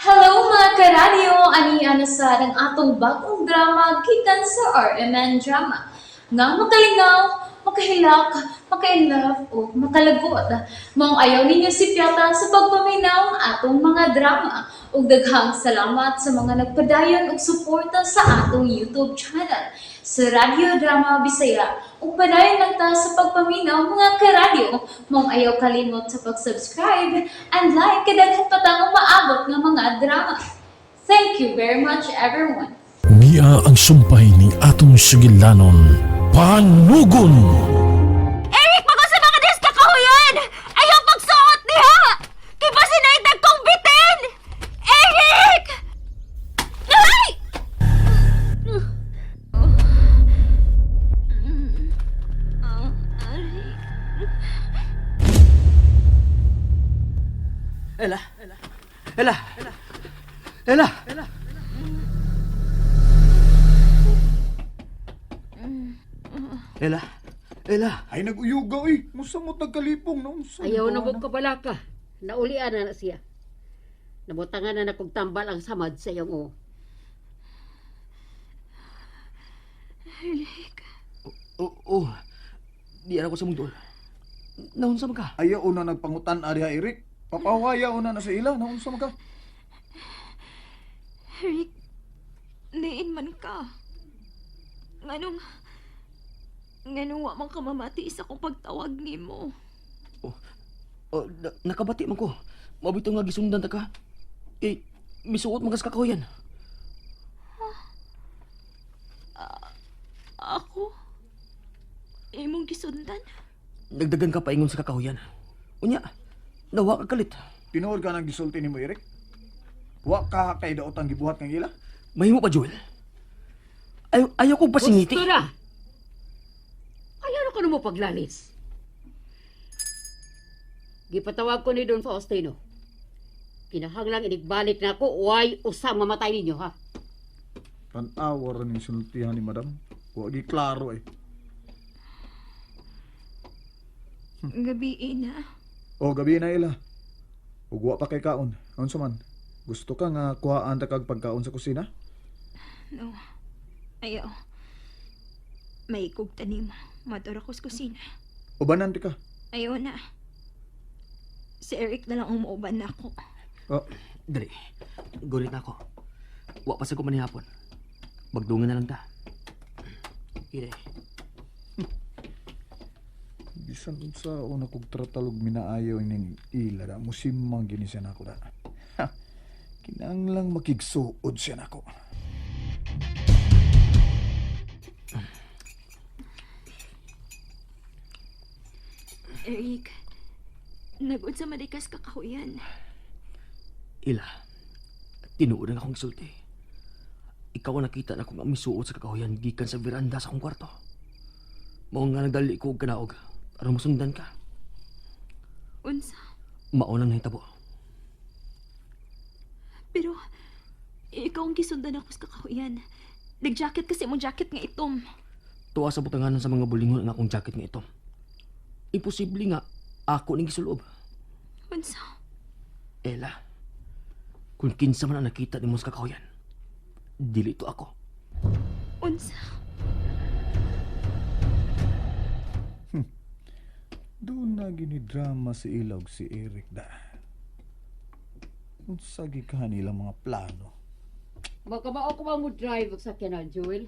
Hello, mga karadyo! Ani na sa ang atong bagong drama gikan sa RMN Drama nga makalingaw, makahilak, maka-inlove o makalagot. Maong ayaw ninyo sipyata sa pagpaminaw ang atong mga drama. Ug daghang salamat sa mga nagpadayon og suporta sa atong YouTube channel sa Radyo Drama Bisaya. Ug padayon lang ta sa pagpaminaw, mga karadyo. Maong ayaw kalimot sa pag-subscribe and like kay daghan pa tang umaabot nga mga drama. Thank you very much, everyone. Niya ang sumpay ni atong sugilanon, Panugon! Eric, mag-usa mga des kakahuyan! Ayaw pagsuot niya! Kay kong bitin! Eric! Ay! Ella! Ella! Ella! Ella! Ella! Ella! Ay, nag-uyuga oy. Musamot nagkalipong no. Unsa Ayaw na ba mo kabalaka. Naulian na na siya. Nabutangan na na kog tambal ang samad sa iyong o. Eric, Oo, oh, di ara ko sa mong duol. Naunsa man ka? Ayaw na nagpangutan ari ha, Eric. Papawaya una na sa ila. Naunsa man ka? Eric, liin man ka. Nganong, nganong wa man ka mamati sa akong pagtawag nimo. Oh, nakabati man ko. Mabito nga gisundan ta ka. Eh, misuot man kas kakahuyan. Ako? Imong gisundan? Nagdagan ka paingon sa kakahuyan. Unya, nawa ka kalit. Tinuod ka nang gisulti nimo, Eric? Wa ka kay daot ang gibuhat kang ila? Mahimo pa, Joel. Ayaw kong pasingiti. Gusto na! Ayaw na ko na mo paglalis. Gipatawag ko ni Don Faustino. Kinahanglang inigbalik na ako, why usang mamatay ninyo, ha? Tan-awa ra ning sinultihan ni madam. Wa gi klaro eh. Gabi na. O gabi na, ila. Ug wa pa kay kaon. Unsa man? Gusto ka nga kuhaan ta kag pagkaon sa kusina? No. Ayaw. May kog tanim. Mador ako sa kusina. Ubanan ti ka. Ayaw na. Si Eric na lang ang umuuban na ako. Oh, Dali. Gulit na ako. Wa pa sa ko manihapon. Magdungan na lang ta. Ire. Bisan unsa una kog tratalog minaayo ning ila da musimang gini siya nako da. Ha, kinahanglang makigsuod siya nako. Eric, nag-unsa malikas kakahuyan. Ila, tinuod ang akong gisulti. Ikaw ang nakita na kung ang misuot sa kakahuyan gikan sa veranda sa akong kwarto. Mao nga nagdali ko og kanaog aron masundan ka. Unsa? Mao nang nahitabo. Pero, ikaw ang gisundan ako sa kakahuyan. Nag-jacket kasi mo jacket nga itom. Tuwa sa butanganan sa mga bulingon ang akong jacket nga ito. Imposible nga ako ning gisulob. Unsa? Ella, kung kinsa man ang nakita nimo sa kakahuyan, dili to ako. Unsa? Doon na gini drama si Ilog si Eric da. Unsa gikan nila mga plano? Magkamao ko ba mo drive og sakyanan, Joel?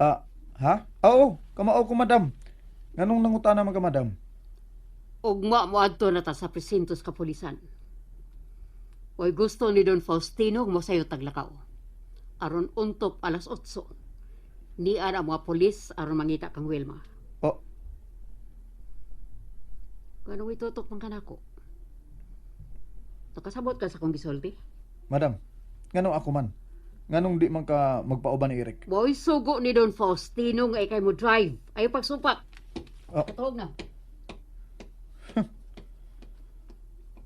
Ah, ha? Oo, kamao ko, madam. Nganong nangutana man ka, madam? Ugma mo adto na ta sa presinto sa kapulisan. Oy gusto ni Don Faustino mo sayo taglakaw. Aron untop alas 8. Nian ang mga pulis aron mangita kang Wilma. Oh, Ganong itutok man kanako. Nakasabot ka sa akong gisulti? Madam, nganong ako man? Nganong di man ka magpauban ni Eric? Mo'y sugo ni Don Faustino nga ikay mo drive. Ayaw pagsupak. Oh. Katuog na.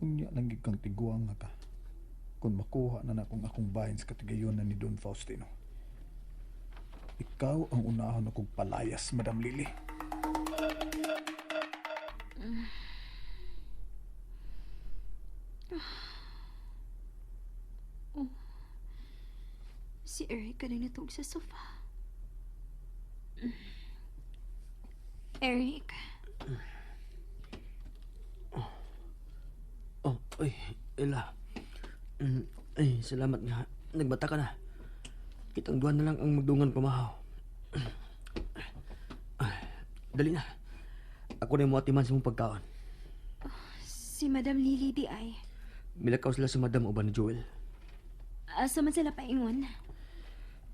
Unya lang gid kang tiguang nga ka. Kung makuha na na kung akong bahin sa katigayonan ni Don Faustino. Ikaw ang unahon akong palayas, Madam Lily. Si Eric kanang natug sa sofa. Eric, Oh, ay, Ella. Ay, salamat nga. Nagbata ka na. Kitang duwan na lang ang magdungan pamahaw. Ay, dali na. Ako na yung muatiman sa mong pagkaon. Si Madam Lily di ay. Milakaw sila sa madam uban ni Joel. Asa man sila paingon?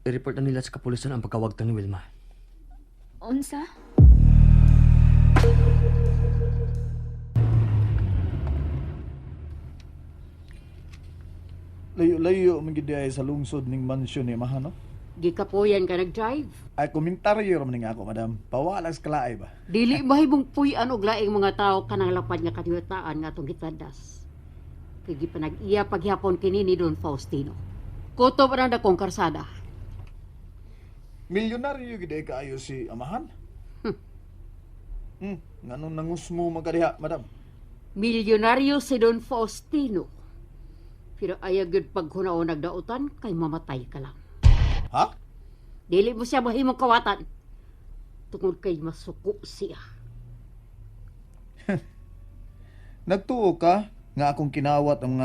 I-report na nila sa kapulisan ang pagkawagtang ni Wilma. Unsa? Layo-layo man gid ay sa lungsod ning mansyon ni Amahan, no? Gikapoyan ka nag-drive. Ay komentaryo ra man ning ako, madam. Pawalas kalaay ba? Dili mahimong puy-an og laing mga tawo kanang lapad nga kadiwataan nga atong gitadas. Kay gipanag-iya paghapon kini ni Don Faustino. Kutob ra na dakong karsada. Milyonaryo gid ay kaayo si Amahan. Nganong nangusmo man ka diha, madam? Milyonaryo si Don Faustino. Pero ayaw gyud paghunaon nagdautan kay mamatay ka lang. Ha? Dili mo siya mahimong kawatan. Tungod kay masuko siya. Nagtuo ka nga akong kinawat ang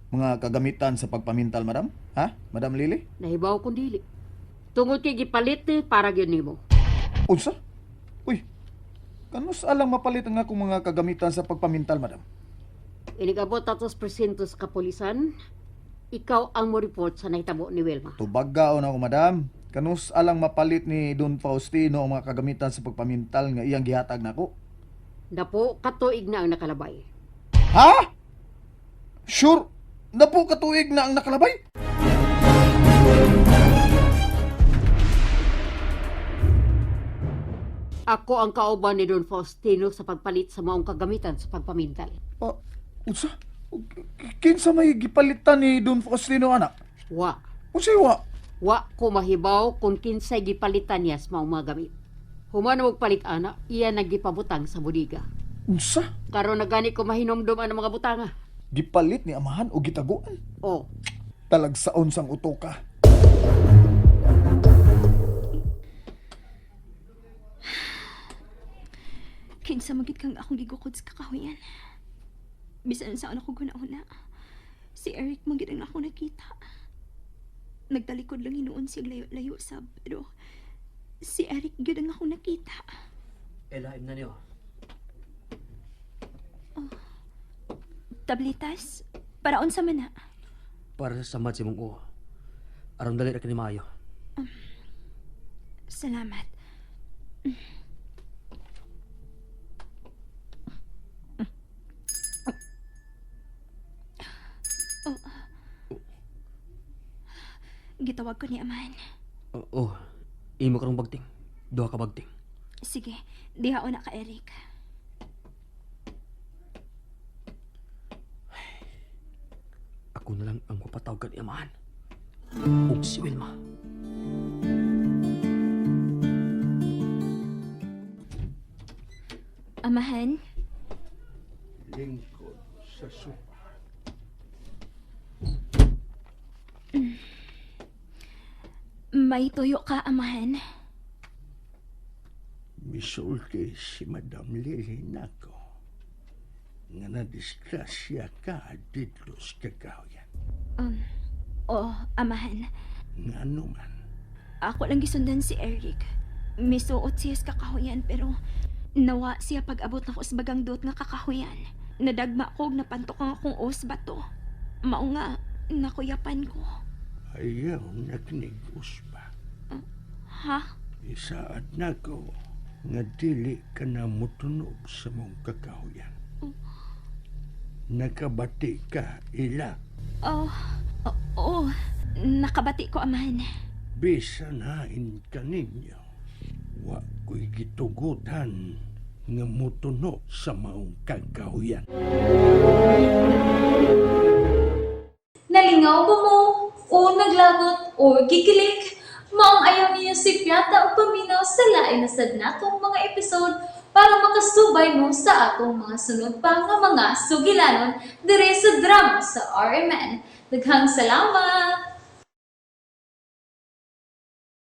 mga kagamitan sa pagpamintal, madam? Ha? Madam Lily? Nahibaw kung dili. Tungod kay gipalit ni para gyud nimo. Unsa? Uy, kanus alang mapalit ang akong mga kagamitan sa pagpamintal, madam? Inigabot atos presinto sa kapulisan, ikaw ang mo report sa nahitabo ni Wilma. Tubagaon ako, madam. Kanus alang mapalit ni Don Faustino ang mga kagamitan sa pagpamintal nga iyang gihatag nako. Napo katuig na ang nakalabay. Ha? Sure? Napo katuig na ang nakalabay? Ako ang kauban ni Don Faustino sa pagpalit sa maong kagamitan sa pagpamintal. Pa, unsa? Kinsa may gipalitan ni Don Faustino ana? Wa. Unsay wa? Wa ko mahibaw kung kinsay gipalitan niya sa maong mga gamit. Human og palit ana, iya nagipabutang sa budiga. Unsa? Karon na gani ko mahinomdom ang mga butanga. Gipalit ni amahan o gitaguan? Oh, Talagsaon sang utoka. Kinsa magid kang akong gigukod sa kakahuyan. Bisan saan ako guna-una. Si Eric magid ang ako nakita. Nagtalikod lang hinuon siya layo-layo sab, pero si Eric gyud ang ako nakita. Ella, imna niyo. Tablitas, para unsa man na? Para sa samad si mong uo. Aron dali ra kini maayo. Salamat. Oh. Gitawag ko ni Aman. Oo. Oh, imo karong bagting. Duha ka bagting. Sige, diha na ka, Eric. Ako na lang ang mapatawag ni amahan. Ug si Wilma. Amahan, Lingkod sa sopa. May tuyo ka, Amahan. Misulti si Madam Lily nako nga nadisgrasya ka didto sa kakahuyan. Oo, Amahan. Nga man, Ako lang gisundan si Eric. Misuot siya sa kakahuyan pero nawa siya pag-abot nako sa bagang dot nga kakahuyan. Nadagma ko og napantok ang akong os bato. Mao nga nakuyapan ko. Ayaw nakniguspa. Ha? Isaad nako nga dili ka na mutunog sa mong kakahuyan. Nakabati ka ila. Oh, oh, nakabati ko, Amahan. Bisan hain ka ninyo. Wa ko'y gitugutan nga mutunog sa maong kakahuyan. Nalingaw ba mo? O naglagot o gikilig? Maong ayaw niyo si Piata o paminaw sa lain na sad natong mga episode para makasubay mo sa atong mga sunod pa nga mga sugilanon dire sa drama sa RMN. Daghang salamat!